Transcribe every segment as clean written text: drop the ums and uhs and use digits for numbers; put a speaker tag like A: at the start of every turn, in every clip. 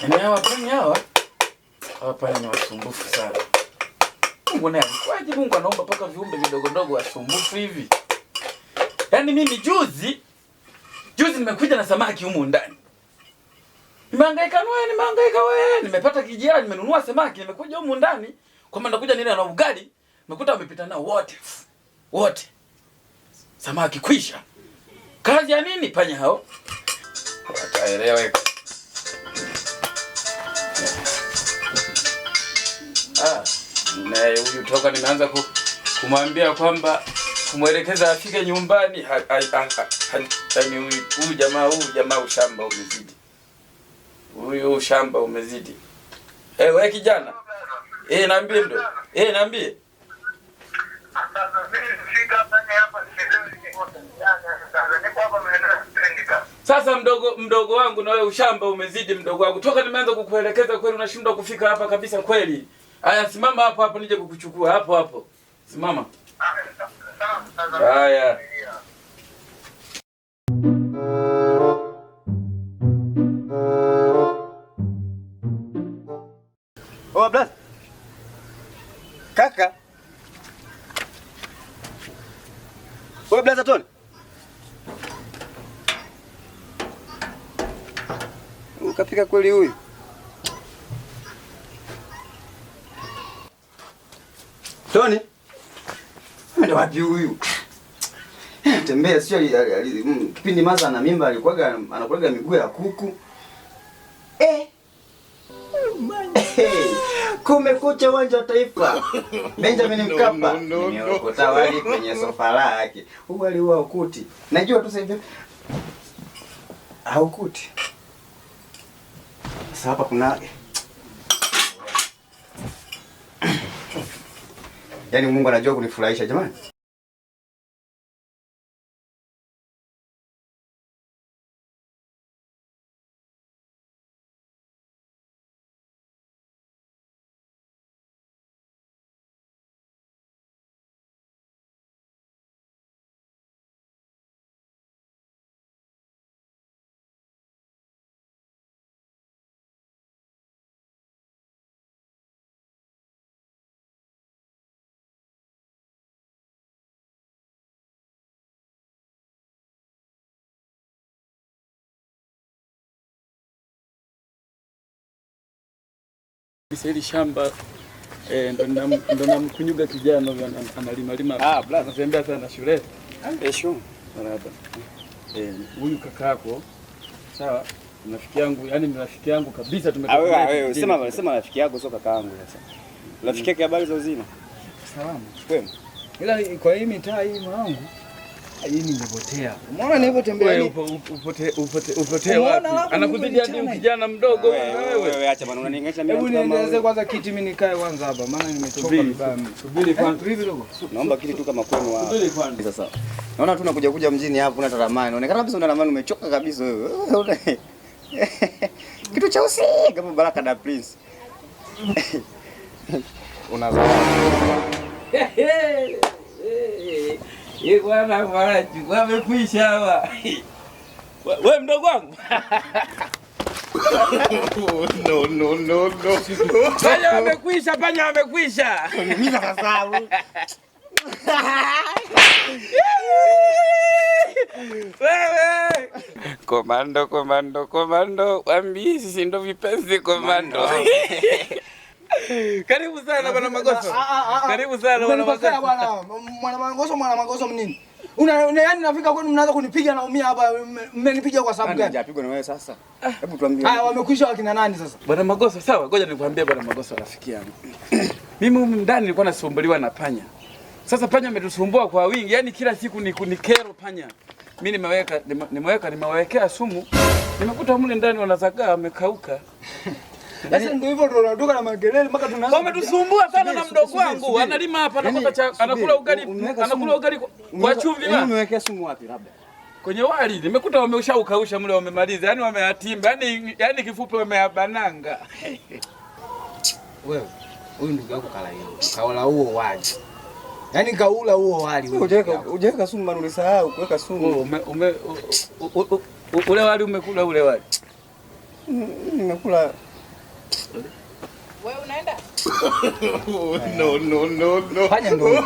A: Yaani hawa panya hawa. Hawa panya ni wasumbufu sana. Mungu naye alikuwaje? Mungu anaomba paka viumbe vidogodogo wasumbufu hivi. Yaani mimi juzi juzi nimekuja na samaki humu ndani. Nimehangaika wewe, nimehangaika wewe, nimepata kijela, nimenunua samaki, nimekuja humu ndani kwamba nakuja nile na ugali, nimekuta wamepita nao wote. Wote. Samaki kwisha. Kazi ya nini panya hao? Wataelewa. Ah, naye huyu toka nimeanza kumwambia kwamba kumwelekeza afike nyumbani, yaani huyu jamaa ushamba umezidi. Huyu ushamba umezidi. Eh, wewe kijana. Eh, niambie ndo. Eh, niambie. Sasa mdogo wangu na wewe ushamba umezidi mdogo wangu. Toka nimeanza kukuelekeza kweli unashindwa kufika hapa kabisa kweli. Aya, simama hapo hapo nije kukuchukua hapo hapo. Simama. Haya.
B: Oh, brother. Kaka. Wewe brother Tony. Ukapika kweli huyu? Tony. Ameenda wapi huyu? Tembea sio kipindi maza ana mimba alikuwaga anakulaga miguu ya kuku. Eh. Hey, kumekucha uwanja wa Taifa. Benjamin Mkapa. Nimeokota wali kwenye sofa lake. Huu wali huwa ukuti. Najua tu sasa hivi haukuti. Sasa hapa kuna yaani Mungu anajua kunifurahisha jamani.
A: Hili shamba ndo namkunyuga kijana analima lima.
B: Ah, brother.
A: Anatembea sana shule.
B: Sure.
A: Baraba. Huyu kakako. Sawa? Rafiki yangu, yani ni rafiki yangu kabisa tumetoka.
B: Ah, wewe sema rafiki yako sio kakaangu sasa. Rafiki yake habari za uzima?
C: Salama.
B: Kwema.
C: Ila kwa hii mitaa hii mwanangu, hii ningepotea. Umeona nilipotembea
A: Wewe upotee wapi? Anakuzidi hadi kijana mdogo wewe.
B: Wewe acha bwana, unaniinganisha mimi.
C: Hebu niendeleze kwanza kiti mimi nikae kwanza hapa maana nimechoka vibaya.
A: Subiri kwanza.
C: Vipi dogo?
B: Naomba kiti tu kama kwenu hapo.
A: Subiri kwanza.
B: Sasa. Naona tu unakuja kuja mjini hapo una taramani. Unaonekana kabisa una ramani umechoka kabisa wewe. Kitu cha usi kama Baraka da Prince.
C: Unazaa.
A: Ye bwana bwana, wamekwisha hawa. Wewe mdogo wangu.
B: No no no no.
A: Panya wamekwisha, panya wamekwisha.
B: Mimi sasa.
A: Wewe. Komando, komando, komando, waambie sisi ndo vipenzi komando. Karibu sana bwana Magoso. Karibu sana bwana Magoso.
C: Bwana mwana Magoso, mwana Magoso mnini? Una yaani nafika kwenu mnaanza kunipiga naumia hapa. Mmenipiga kwa sababu gani?
B: Hajapigwa na wewe sasa. Hebu tuambie.
C: Haya wamekwisha wakina nani sasa?
A: Bwana Magoso, sawa, ngoja nikwambie bwana Magoso rafiki yangu. Mimi humu ndani nilikuwa nasumbuliwa na panya. Sasa panya ametusumbua kwa wingi, yaani kila siku ni kero panya. Mimi nimewekea sumu. Nimekuta mle ndani wanazagaa wamekauka.
C: Sasa ndio hivyo ndio unatoka na makelele mpaka tunaanza.
A: Wametusumbua sana na mdogo wangu. Analima hapa anakula anakula ugali, anakula ugali kwa chumvi bana.
B: Umewekea sumu wapi labda?
A: Kwenye wali nimekuta wameshaukausha mle wamemaliza. Yaani wameatimba. Yaani kifupi wameabananga.
C: Wewe huyu ndugu yako kala hiyo. Kaula huo wali. Yaani kaula huo wali
B: wewe. Hujaweka sumu bana, ulisahau kuweka sumu.
A: Ule wali umekula ule wali.
B: Nimekula.
D: Wewe unaenda?
E: No, no, no, no.
C: Panya ndio.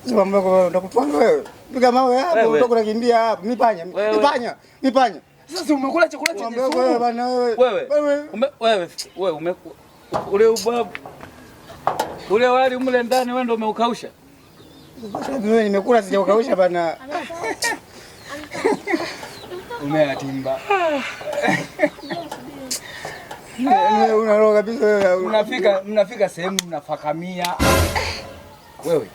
B: Sema mbona utakupanga wewe. Piga mawe hapo,
A: Wewe.
B: utoka unakimbia hapo. Mipanya,
A: Wewe.
B: mipanya, mipanya.
C: Sasa umekula chakula chenye
B: Mwambie wewe
C: sumu.
B: bana wewe.
A: Wewe.
B: Wewe.
A: Wewe wewe ule ubabu ule wali mle ndani wewe ndio umeukausha.
B: Sasa wewe nimekula sijaukausha bana.
C: Umeatimba.
B: Wewe una roho kabisa wewe.
C: Mnafika sehemu mnafakamia. Wewe.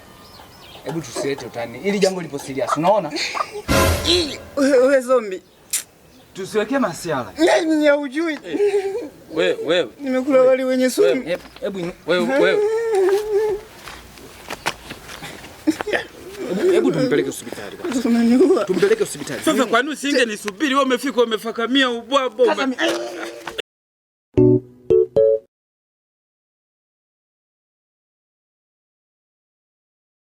C: Hebu tusilete utani. Ili jambo lipo serious. Unaona?
B: Wewe zombi.
C: Tusiwekee masiala.
B: Mimi haujui.
A: Wewe wewe
B: Nimekula wali wenye sumu.
C: Hebu
A: wewe wewe.
C: hebu tumpeleke hospitali kwanza.
B: Unaniua.
C: Tumpeleke hospitali.
A: Sasa kwa nini usinge nisubiri wewe umefika umefakamia ubwabo
C: Sasa